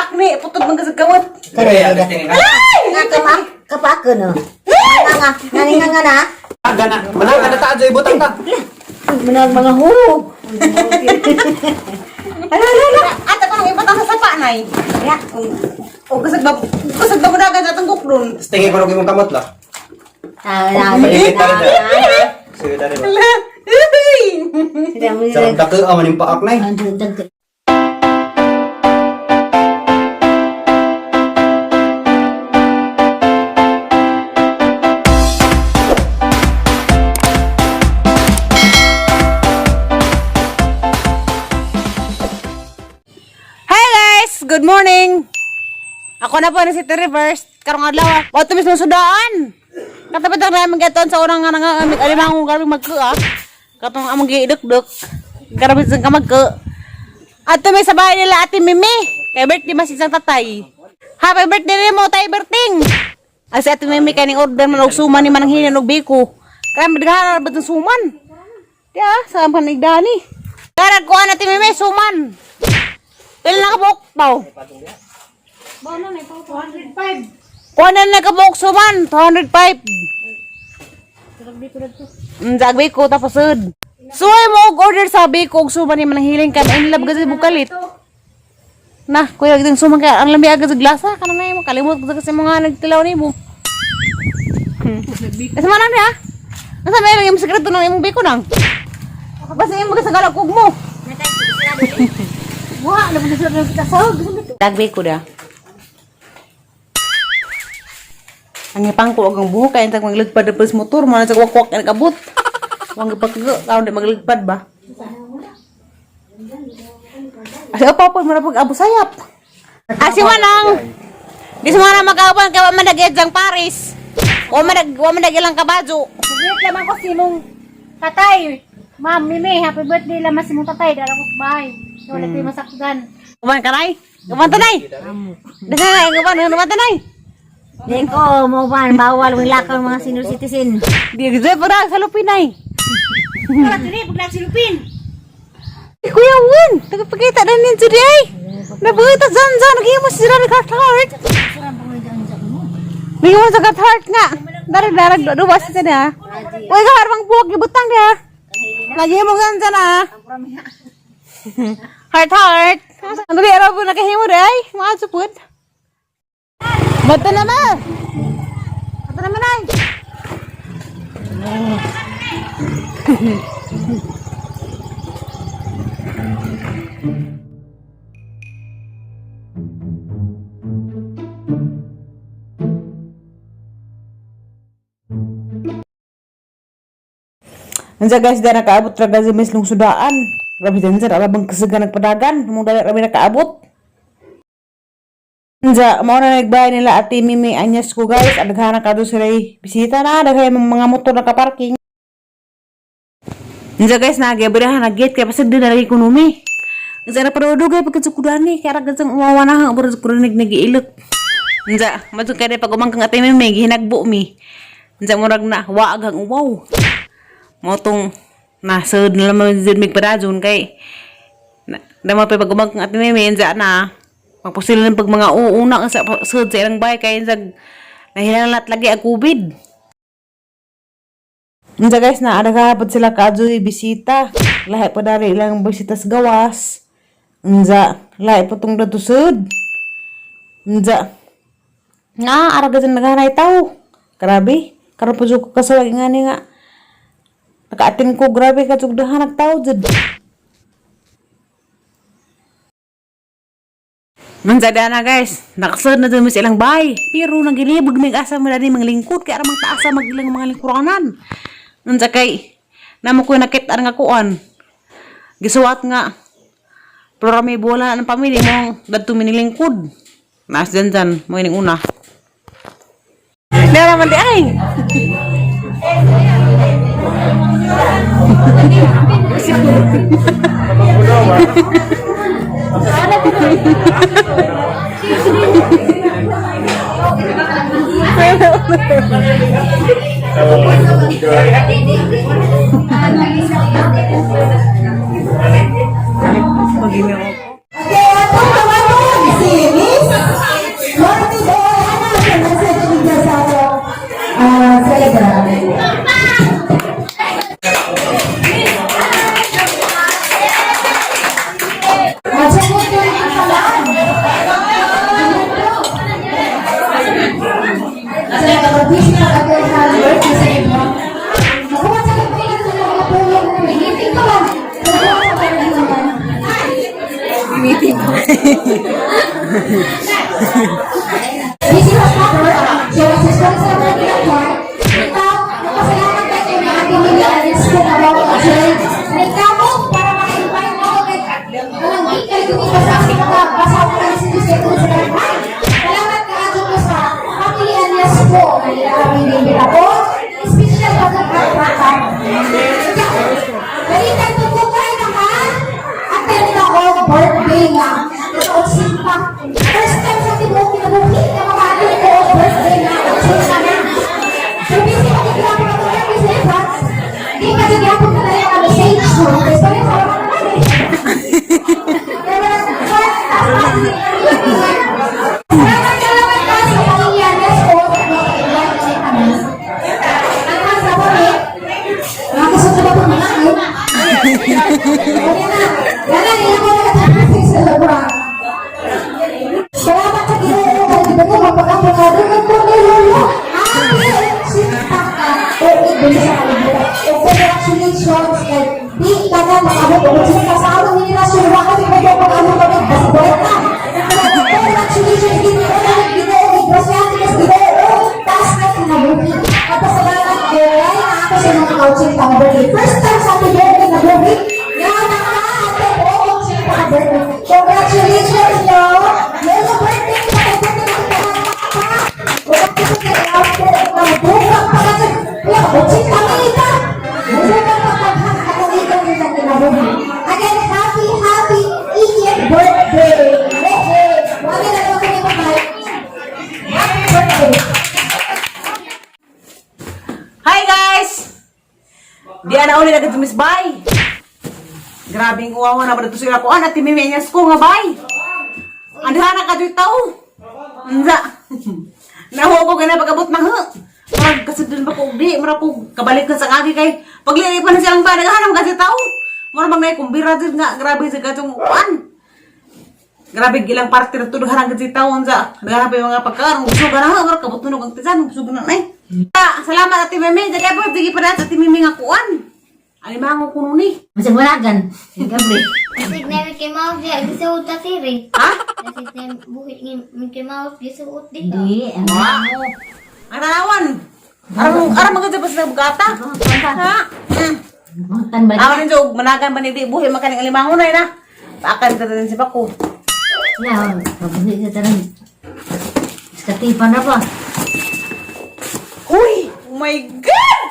Paak ni, putod man kasi kamot. Kaya, Nga kapak kapak no. Nga nga nga nga nga na. Gana, manang ka na ta, Joy, butang ta. Manang mga hurog. Ala, ala, ala. Ate ko nang ibutang sa sapa, nay. Ya. O kusag babudagan sa atong gukron. Tapos tingin ko rin mong kamot la. Ah, na. Paipit ta rin dyan. Sige, dali ba? Ala. Uy! Sarap dako, aman yung paak na eh. Hi guys! Good morning! Ako na po na si Terry First. Karong adlaw. Ah. Wato mismo sudaan. Katapit lang namin gaton sa unang nga nga alimang garbi magku ah. Katong among giidukduk. Garbi sa kamagku. Ato may sa bahay nila Ate Mimi. Kay birthday mas isang tatay. Happy birthday nimo tay Berting. Ay si Ate Mimi kaning order man og suman ni manang hinan og biko. Kaya madghara ba tong suman? Di ah, saan pa nigdani? Darag ko Ate Mimi suman. Pila na kabuok paw? Kuha na na kabuok suman, 205. Zagbi ko tapos sud. Suway mo og order sa biko og suman ni manang hiling ka in love kasi bukalit. Na, kuya gidang suman kay ang lami agad sa glasa kana na imo kalimot ko kasi mga nagtilaw nimo. Asa man na? Asa may lang imong sekreto ng imong biko nang? Basta imo kasi galakog mo. Wah, na mo sa kasog. Dagbe ko da. Ang ipang ko ang buhok kay intag maglagpad na sa motor mo na sa wakwak ang kabot. Wang gipagkago karon di maglagpad ba. Ay apa po mo na pag abo sayap. Asi manang. Di sa mga magkapan kay wa man nag Paris. Wa man nag ilang kabajo. Greet lamang ko si mong tatay. Ma'am, Mimi, happy birthday lamang si mong tatay. Dara ko sa bahay. So, wala ko'y masaktan. Uban kanay. Uban tanay. Di sa na uban uban tanay. Di ko mo ban bawal wala ka mga senior citizen. Di gid para sa lupinay. Wala diri, pag silupin. Eh, Kuya Wun, tagapagkita na niyan today. Nabuta zan zan, naging mo sila ng heart heart. Naging mo sa heart heart nga. Darag darag, duwas siya na. Uy, kahar bang buwag, ibutang niya. Lagi mo zan zan ah. Heart heart. Ang dali araw po nakahimo day. Mga supod. Bata naman. Bata naman ay. Nandiyan guys, dahil nakaabot talaga sa mislong sudaan. Grabe din sir, alabang kasaga nagpadagan. Mong dali rabi nakaabot. Nandiyan, mao na nagbahay nila Ate Mimi Anyas ko guys. At naghanap ka doon sila eh. Bisita na, daghan yung mga motor nakaparking. Nandiyan guys, nagyabrahan na gate kaya pasag din na lagi kunumi. Nandiyan na parudugay pagkatsukudan ni. Kaya ragad sang umawa na hang abro sa kurinig nagiilok. Nandiyan, matong kaya pag umangkang Ate Mimi, gihinagbo mi. Nandiyan murag na, waag ang uwaw mo tong nasud na lang jud mig paradyon kay na na pa pag umag at mimi enza na magpusil ng pag mga uuna sa sud sa ilang bahay kay sa nahilanat lagi ang COVID. Unsa guys na adagapod sila kaadyoy bisita. Lahi pa dari ilang bisita sa gawas. Unsa lahi pa tong dato sud. Unsa nga ara gazan naghanay tawo. Grabe, karon pa jud ko kasawag nga ni nga Nakaatin ko, grabe ka, tugdahan nagtao, jud. Manzada na guys, nakasad na dun sa ilang bahay. Pero nagilibog may asa mo na rin mga lingkod, kaya aramang taasa magilang mga lingkuranan. Nansa kay, namo ko nakita nga kuan. Gisuwat nga, pero may bola ng pamilya mo, dadto minilingkod. Naas dyan dyan, mo ining una. Naraman di ay! Si Busy pa pa, so sa sponsor mo ginagawa, ikaw, nagpasalamat tayo na ating mga alis ko na bawa ka siya. Nagkamo para maka-invite mo kay walang gikay kung ipasa sa mga basa ko na si Jose kung sa lahat. Salamat ka ato ko sa family Anyas ko na kami din ako. Special pagkakataon. Balikan ko po kayo na ha. Attend na ako birthday nga. Nakaot simpa. First time sa tibuok kinabuhi na makaatin ko og birthday nga. Simpa na. So busy pa dito ako na kaya busy ba? Di pa dito ako na tayo ang message mo. Kasi pa rin sa mga naman. Pero salamat, salamat ka sa pamilya. Yes po. Mga kami. Ang sa kami. Mga kasunod ako mga ano. Kaya na, wala nila ko nakatapos sa labra. Salamat sa Ginoo kay gibato mapagapangado ko ni Lolo. Happy sinta ka o ibig sa kalibutan. O congratulations kay di ka na makabot og sinta sa among henerasyon wa ka mo pag-amo kami basta na. Congratulations, Ginoo na Ginoo, grasya ka sa Ginoo. Taas na kinabuhi. At pasalamat ko ay ako sa mga coaching pang birthday. First time sa ating birthday na buhi nga naka-attend og sinta ka birthday. Congratulations, yo! Lolo birthday, happy birthday na kita. Again, happy, happy 80th birthday! Hey, wala na lang kami mamay. Happy birthday! Hi guys! Di ana uli agad Miss Bay. Grabe ang uwawa na ba dito sila ko. Ana timimi niya ko nga bay. Andha na ka dito tao. Anza. Nahuo ko gana pagabot na ha. Murag kasi dun ba ko di, murag ko kabalik na sa kaki kay paglili pa na silang ba naghanam kasi tao. Murag bang nay kumbira jud nga grabe sa katong uwan. Grabe gilang parte na tulog harang kasi tao unsa. Naghanap yung mga pagkaon, gusto ka na ha, murag kabutunog ang tisan, gusto na nay. Ah, salamat Ate Meme. Dali po, sige pa na Ate Meme nga kuan. Alimango kuno ni. Masig managan. Gabi. Nasig na Mickey Mouse diya gisuot ta tiri. Ha? Nasig na buhit ni Mickey Mouse gisuot dito. Di, ano? Ang tanawan. Aram aram maganda pa sa bugata. Ha? Makan ba? Awan ninyo, managan ba ni di buhi makaning alimango na na. Paakan ka din si Bako. Ya, mabuhi sa tanan. Katipan na ba? Uy! Oh my God!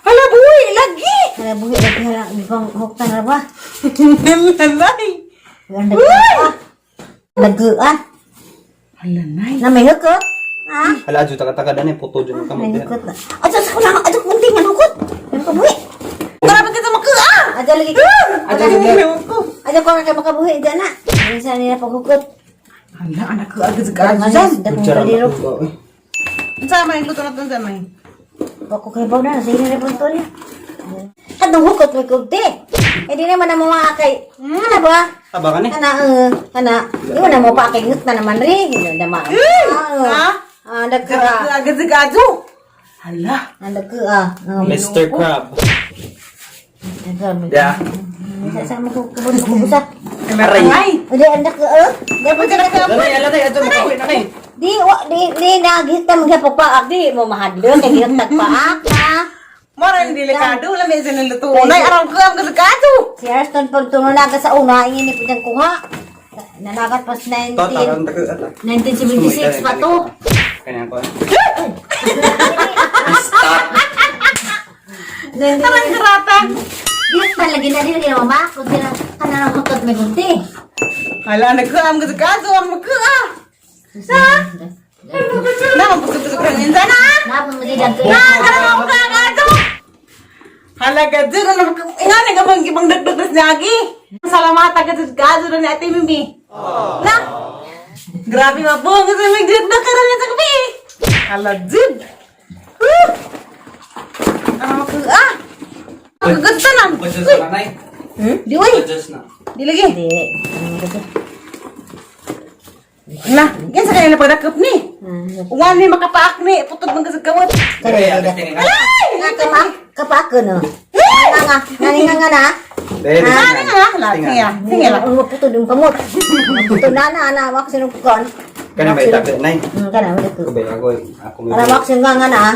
Hala buhi! Lagi! Kaya buhi lagi hala, ibang huktan na ba? Lalay! Ang ah. Lagu ah. Hala nay. Na may hukot. Ha? Hala adyo taka-taka dan puto jud ang kamot. May diha. hukot na. Ato sa kulang, ato kunting ang hukot. Ano ka buhi? Grabe ka sa makaa! Ato lagi. Adyo lagi. Ato ko nga makabuhi dyan na. Minsan nila paghukot. Hala, anak ko agad sa kaadyo. Dakong Kutsara ang kaliro. dako, eh. Unsa man yung luto na to unsa man? Bako kay baw na, sa ina na punto niya. Anong hukot may kunti? Eh di naman na mo mga kay. Ano ba? Taba ka ni. Kana kana. Di mo na mo pa kay na naman rin. Hindi na ma. Ha? Ah, nagka. Grabe agad sa kaadyo. Hala. Ah, nagka ah. Mr. Crab. Nagka. Yeah. Sa mo ko kubos ko busa. Aray! Udi andak ka eh. Di pa ka ka. Lanay, lanay, adyo makabuhi na kay. Di wa di di nagita mo paak di mo mahadlok kay gihitag paak ha. Mara ni delikado lami sa niluto. Nay aram ko ang kaadyo. Si Arston pag tumunaga sa una, ingin ni pudang kuha. Nanagat pas To tarang 19, dako ata. 1976 pa to. Kanya ko. Tarang karata. Di talaga na din nila mama. Kung sila kanang hukot may kunti. Hala nagkaam ka sa kaadyo ang makaa. Sa? Na mapusok-pusok kang insa na. Napon mo di Na karang ako ka kaadyo. Hala ka dyan, ano nga nga bang ibang dagdag na siyagi. Salamat agad sa kaadyo na ni Ate Mimi. Na. Grabe mabong kasi may dagdag ka rin sa kape. Hala dyan. Woo! Ano makaa? Ang tanan. Adyo sa lanay. Di uy. Adyo na. Di lagi. Di. Na, yan sa kanila pagdakop ni. Uwan ni makapaak ni, putod man kasi kamot. Kaya Nga ka ma kapako no. Nga nga nga nga nga na. Dili, Ah, nga, lahat. Tingnan. Sige, sige lang. Ang maputo yung kamot. Maputo na na, ana, wak sinong kukon. Kana ba itakli nay? Kana, wala ko. Ako ba ako ako may. Para wak sinong nga na, ah.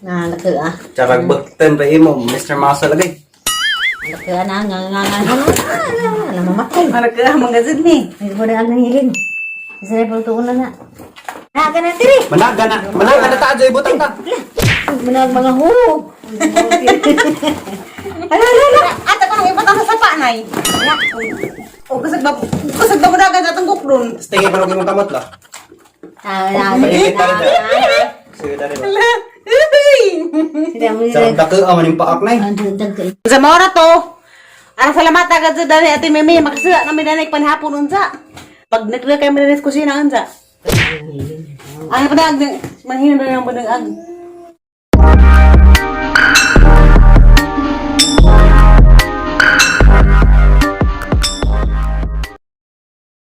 Na, laki ah. Charag bakten ra imo Mr. Muscle lagi. Laki ah, na, nga, nga, nga. Ano, ano, ano, mamatay. Ano ka, mga ni. Ay, ko na ang nanghiling. Sa repulto ko na na. Na, ka na, tiri. Managa na, managa na ta ajoy butang ta. Manag mga hurog. Ala, ala, ala. Ate ko nang ibutang sa sapa, nay. O, kusag ba mo na agad atong guklon? Tingin pa imong kamot la. Ah, na, Paipit na, ta na, rin. na. Sige dali ba. Ala, uy! Sila mo Charag dako aman yung paak nay. Ang dagdag ko. Sa mga na to, arang salamat agad sa dani Ate Mimi, makasila namin dani panhapon unsa. Pag nagla kayo maninis kusina unsa. Ano pa na, manghina na yung banang ag.